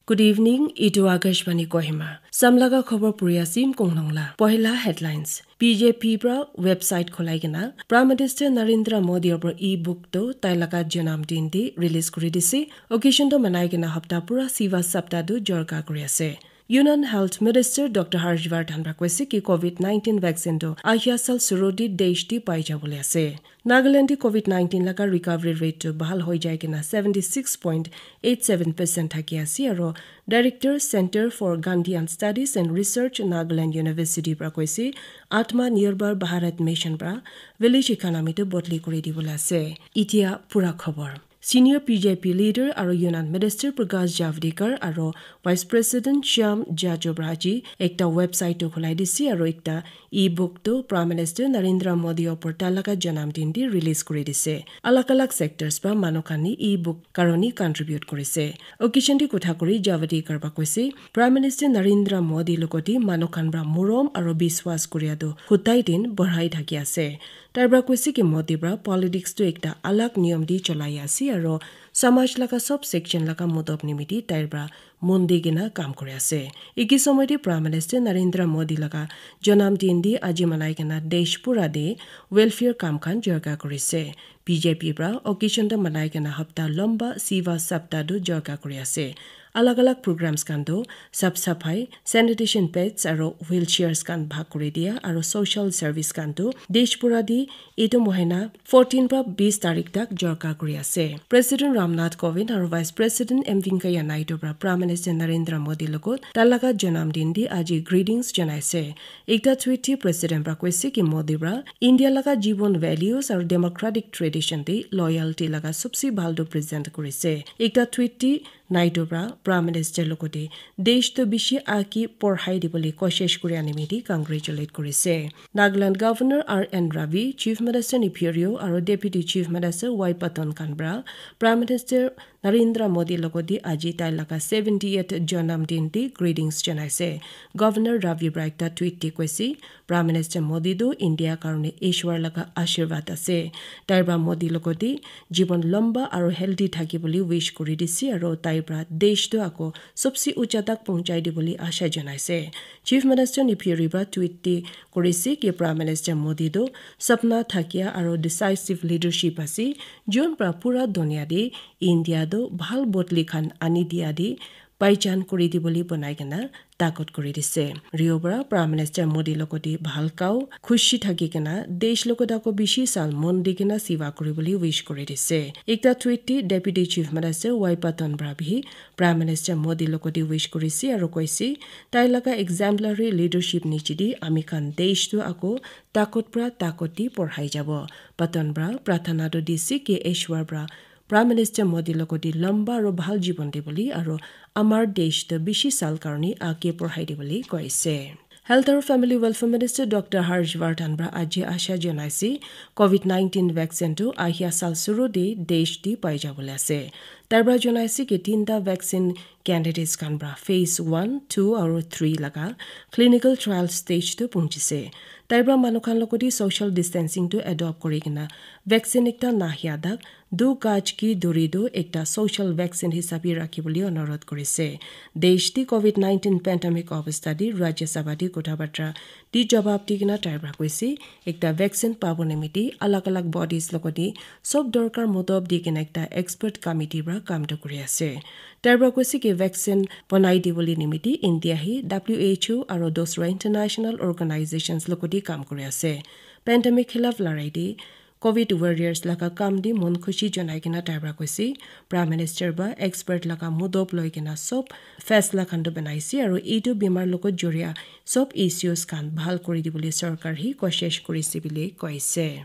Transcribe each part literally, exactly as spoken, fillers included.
Good evening, itu Akashvani Kohima. Samlaga khobor puri asim konglongla. Pohila headlines. B J P pra website khulai kena Prime Minister Narendra Modi opor e-book to tai laga janam din di release kuri dise. Occasion to manai kena hapta pura Siva Sapta tu jorka kuri ase. Union Health Minister Doctor Harshvardhan pra koise ki covid nineteen vaccine to ahia sal suru di desh di pai jabole ase. Nagaland di covid nineteen laga recovery rate to bahal hoi jai kena seventy six point eight seven percent thaki ase aro Director Center for Gandhian Studies and Research Nagaland University pra koise Atma Nirbhar Bharat Mission pra village economy to bodli kuri dibole ase. Itia pura khobor. Senior B J P leader aro Union Minister Prakash Javadekar aro Vice President Shyam Jajabraji ekta website to khulai dise aro ekta e-book to Prime Minister Narendra Modi opor talaga janam din di release kuri dise. Alag alag sectors pa manu khan ni e-book karoni contribute kurise. Occasion di kotha kuri Javadekar pa koise, Prime Minister Narendra Modi logoti manu khan pra morom aro biswas kuria to hutai din borhai thaki ase. Tai pra koise ki Modi pra politics tu ekta alag niyom di cholai ase aro samaj laga sob section laga modop nimiti tai pra mon di kena kam kuri ase. Iki somoy di Prime Minister Narendra Modi laga janam din di aji manai kena desh pura di welfare kam khan jorka kuri ase. B J P pra occasion to manai kena hapta lomba Siva Sapta tu jorka kuri ase. Alag alag programs khan to sap saphai, sanitation pads aro wheelchairs khan bhag kuri dia aro social service khan to desh pura di itu mohina fourteen pra bis tarik tak jorka kuri ase. President Ramnath Kovind aro Vice President M Venkaiah Naidu pra Prime Minister Narendra Modi logot talaga janam din di aji greetings janai ase. Ekta tweet di President pra koise ki Modi pra India laga jibon values aro democratic tradition di loyalty laga subse bhal to present kurise. Ekta tweet di Naidu pra Prime Minister logote desh to bishi agi porhai dibole koshish kuri animiti congratulate kurise. Nagaland Governor R N Ravi, Chief Minister Neiphiu Rio aro Deputy Chief Minister Y Patton khan pra Prime Minister Narendra Modi logote aji tai laga seventieth janam din di greetings janaise. Governor Ravi pra ekta tweet di koise, Prime Minister Modi tu India karone Ishwar laga ashirwad ase. Tai pra Modi logote jibon lomba aro healthy thaki bole wish kuri dise aro tai pra desh tu ako sobse ucha tak pohonchai dibole asha janaise. Chief Minister Neiphiu Rio pra tweet di korise ki Prime Minister Modi tu sapna thakia aro decisive leadership ase, jun pra pura dunia de India tu bhal bodli khan ani dia de paichan kuri dibole banai kena takot kuri dise. Rio pra Prime Minister Modi logote bhal kao, khushi thaki kena, desh logot ako bishi sal mon di kena siva kuri bole wish kuri dise. Ekta tweet di Deputy Chief Minister Y Patton pra bhi Prime Minister Modi logote wish kurise aro koise, tai laga exemplary leadership niche di ami khan desh tu ako takot pra takot di porhai jabo. Patton pra prarthana to dise ki Ishwar pra Prime Minister Modi logote lamba aro bhal jibon dibole aro amar desh to bishi sal karone age porhai dibole koise. Health aro Family Welfare Minister Doctor Harsh Vardhan pra aji asha janaise, covid nineteen vaccine tu ahia sal suru de desh di pai jabole ase. Tai pra janaise ki tinta vaccine candidates khan pra phase one, two aro three laga clinical trial stage tu punchise. Tai pra manu khan logote social distancing tu adopt kuri kena vaccine ekta nahia dak du gaj ki duri tu ekta social vaccine hisabe rakhi bole onurodh kurise. Desh di covid nineteen pandemic obostha di Rajya Sabha di kotha batra di jawab di kena tai pra koise, ekta vaccine pabo nimiti alag alag bodies logote sob dorkar motob di kena ekta expert committee pra kam tu kuri ase. Tai pra koise ki vaccine banai dibole nimiti India hi W H O aro dusra international organizations logote kam kuri ase. Pandemic khilaf larai di covid warriors laga kam di mon khushi janai kena tai pra koise, Prime Minister pra expert laga motob loi kena sob faisla khan tu banaise aro etu bimar logot joria sob issues khan bhal kuri dibole sorkar hi koshish kurise bole koise.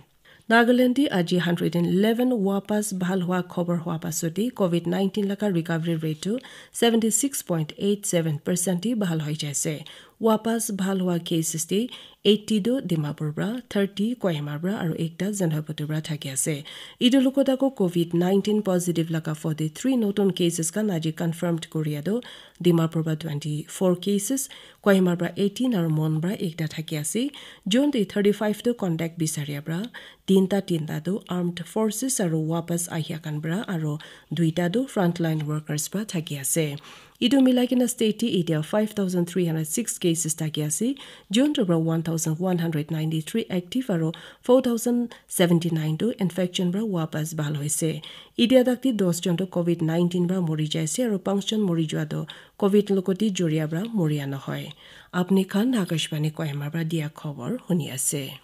Nagaland di aji hundred and eleven wapas bhal hua khobor hua pasot di covid nineteen laga recovery rate tu seventy six point eight seven percent di bhal hoi jaise. Wapas bhal hua cases di eighty tu Dimapur pra, thirty Kohima pra aro ekta Zunheboto pra thaki ase. Etu logot ako covid nineteen positive laga forty three notun cases khan aji confirmed kuria tu Dimapur pra twenty four cases, Kohima pra eighteen aro Mon pra ekta thaki ase. Jun di thirty five tu contact bisaria pra, tinta tinta tu armed forces aro wapas ahia khan pra aro duita tu frontline workers pra thaki ase. Etu milai kena state te etia five thousand three hundred six cases thaki ase, junto para one thousand one hundred ninety three active aro four thousand seventy nine tu infection para wapas bhal hoise. Etia tak te dos jon tu covid nineteen para mori jai ase aro panch jon mori jua tu covid logote joria para moria nohoi. Apni khan Akashvani Kohima para dia khobor huni ase.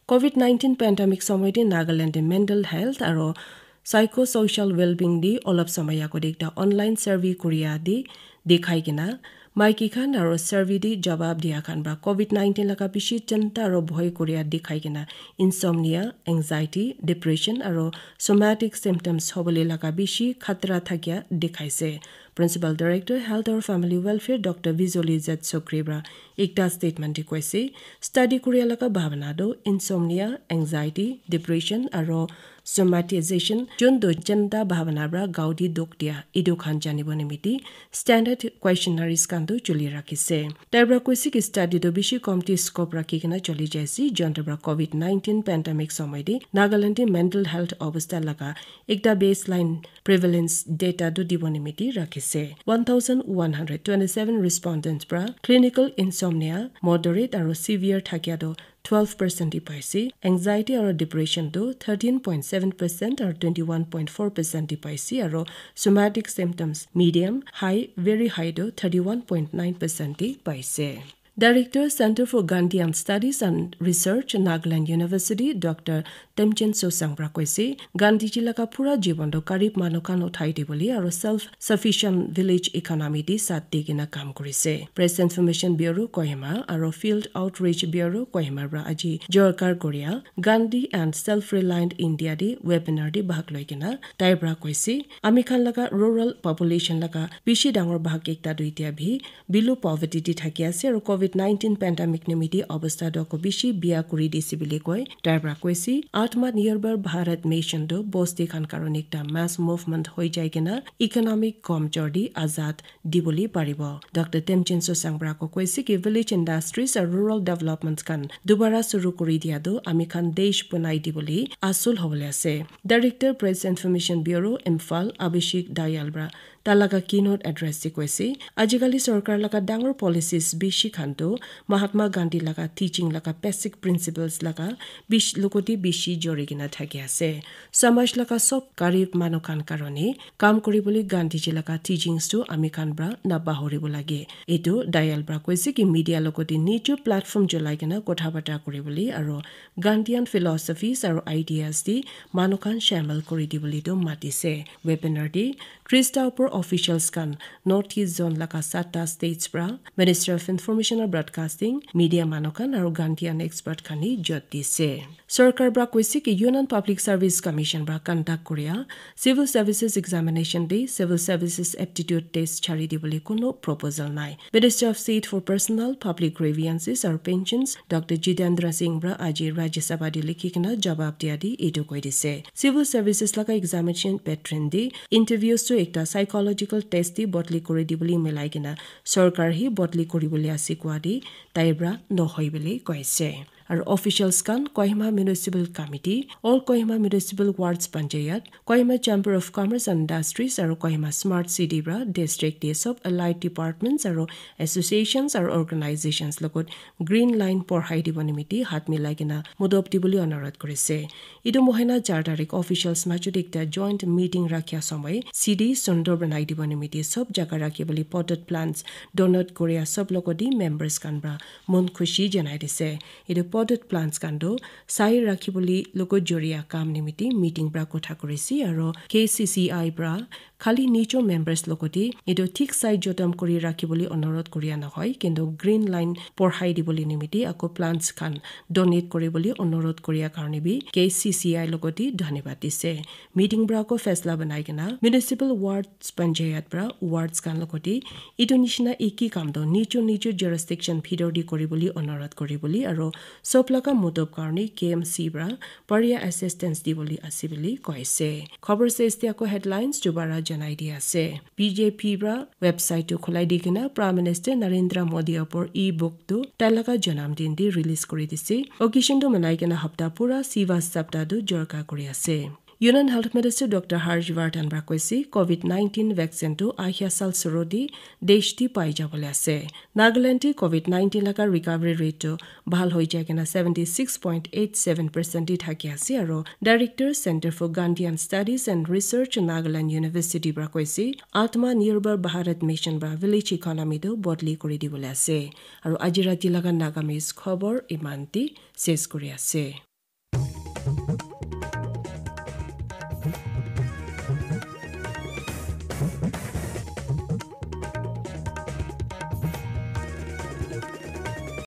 Covid nineteen pandemic somoy te Nagaland te mental health aro psychosocial well-being te olop somoy agode ekta online survey koria te dikhai kena maiki khan aro survey te jawab dia khan para covid nineteen laga bishi chinta aro bhoi koria dikhai kena insomnia, anxiety, depression aro somatic symptoms hobole laga bishi khatra thakia dikhaise. Principal Director, Health or Family Welfare, Doctor Vijoli Z Sokri para ekta statement te koise, study koria laga bhabana tu insomnia, anxiety, depression aro somatization, jun tu chinta bhabana para gaudi dukh dia, etu khan janibo nimiti standard questionnaires khan tu chuli rakhise. Tai para koise ki study tu bishi komti scope rakhi kena choli jaise, jun tu para covid nineteen pandemic somoy te Nagaland te mental health obostha laga ekta baseline prevalence data tu dibo nimiti rakhise. One thousand one hundred twenty seven respondents para clinical insomnia, moderate aro severe thakia tu twelve percent di paise, anxiety aro depression tu thirteen point seven percent aro twenty one point four percent di paise, aro somatic symptoms medium, high, very high tu thirty one point nine percent di paise. Director, Center for Gandhian Studies and Research, Nagaland University, Doctor Temchen Sosang para koise, Gandhiji laga pura jibon tu garib manu khan uthai dibole aro self sufficient village economy te sat di kena kam korise. Press Information Bureau Kohima aro Field Outreach Bureau Kohima para aji jorkar koria Gandhi and Self Reliant India te webinar te bhag loi kena tai para koise, ami khan laga rural population laga bishi dangor bhag ekta tu etia bhi below poverty te thaki ase aro covid nineteen pandemic nimiti obostha tu ako bishi bia kuri dise bole koi. Tai para koise, Atma Nirbhar Bharat Mission tu bosti khan karone ekta mass movement hoi jai kena economic komjor te azad dibole paribo. Doctor Temchen Sosang para ako koise ki village industries aro rural development khan dubara suru kuri dia tu ami khan desh banai dibole asul hobole ase. Director, Press Information Bureau, Imphal, Abhishek Dayal para tai laga keynote address te koise, ajikali sorkar laga dangor policies bishi khan tu Mahatma Gandhi laga teaching laga basic principles laga bish logote bishi jori kena thaki ase. Samaj laga sob garib manu khan karone kam kuri bole Gandhiji laga teachings tu ami khan para na pahori bo lage. Etu Dayal para koise ki media logote nijo platform cholai kena kotha bata kuri bole aro Gandhian philosophies aro ideas te manu khan shamil kuri dibole tu matise. Webinar te trista upor officials khan North East Zone laga satta states para, Ministry of Information and Broadcasting, media manu khan aro Gandhian expert khan hi jot dise. Sorkar para koise ki Union Public Service Commission para conduct koria civil services examination te civil services aptitude test chari dibole kono proposal nai. Minister of State for Personnel, Public Grievances aro Pensions, Doctor Jitendra Singh para aji Rajya Sabha te likhi kena jawab dia te etu koi dise. Civil services laga examination pattern te interviews tu ekta psychological test te bodli kuri dibole milai kena sorkar hi bodli kuri bole ase koa te tai para nohoi bole koise. Aro officials khan Kohima Municipal Committee, all Kohima Municipal Wards Panchayat, Kohima Chamber of Commerce and Industries aro Kohima Smart City para district te sob allied departments aro associations aro organizations logot green line porhai dibo nimiti hat milai kena modop dibole onurodh korise. Etu mohina char tarik officials majot ekta joint meeting rakhia somoy city sundor banai dibo nimiti sob jaga rakhi bole potted plants donate koria sob logote members khan para mon khushi janai dise. Etu potted plants khan tu sai rakhi bole logot joria kam nimiti meeting para kotha korise aro K C C I para khali nijo members logote etu thik sai jotom kuri rakhi bole onurodh koria nohoi, kintu green line porhai dibole nimiti ako plants khan donate kuri bole onurodh koria karone bi K C C I logote dhanyabad dise. Meeting para ako faisla banai kena municipal wards panchayat para wards khan logote etu nishina eki kam tu nijo nijo jurisdiction bhitor te kuri bole onurodh kuri bole aro sob laga modop karone K M C para paria assistance dibole ase bole koise. Khobor shes te ako headlines dubara janai di ase. B J P para website tu khulai di kena Prime Minister Narendra Modi opor e-book tu tai laga janam din te release kuri dise. Occasion tu manai kena hapta pura Siva Sapta tu jorka kuri ase. Union Health Minister Doctor Harsh Vardhan para koise, covid nineteen vaccine tu ahia sal suru di desh di pai jabole ase. Nagaland te covid nineteen laga recovery rate tu bhal hoi jai kena seventy six point eight seven percent di thaki ase, aro Director Center for Gandhian Studies and Research, Nagaland University para koise, Atma Nirbhar Bharat Mission para village economy tu bodli kuri dibole ase. Aro aji rati laga Nagamese khobor iman di ses kuri ase.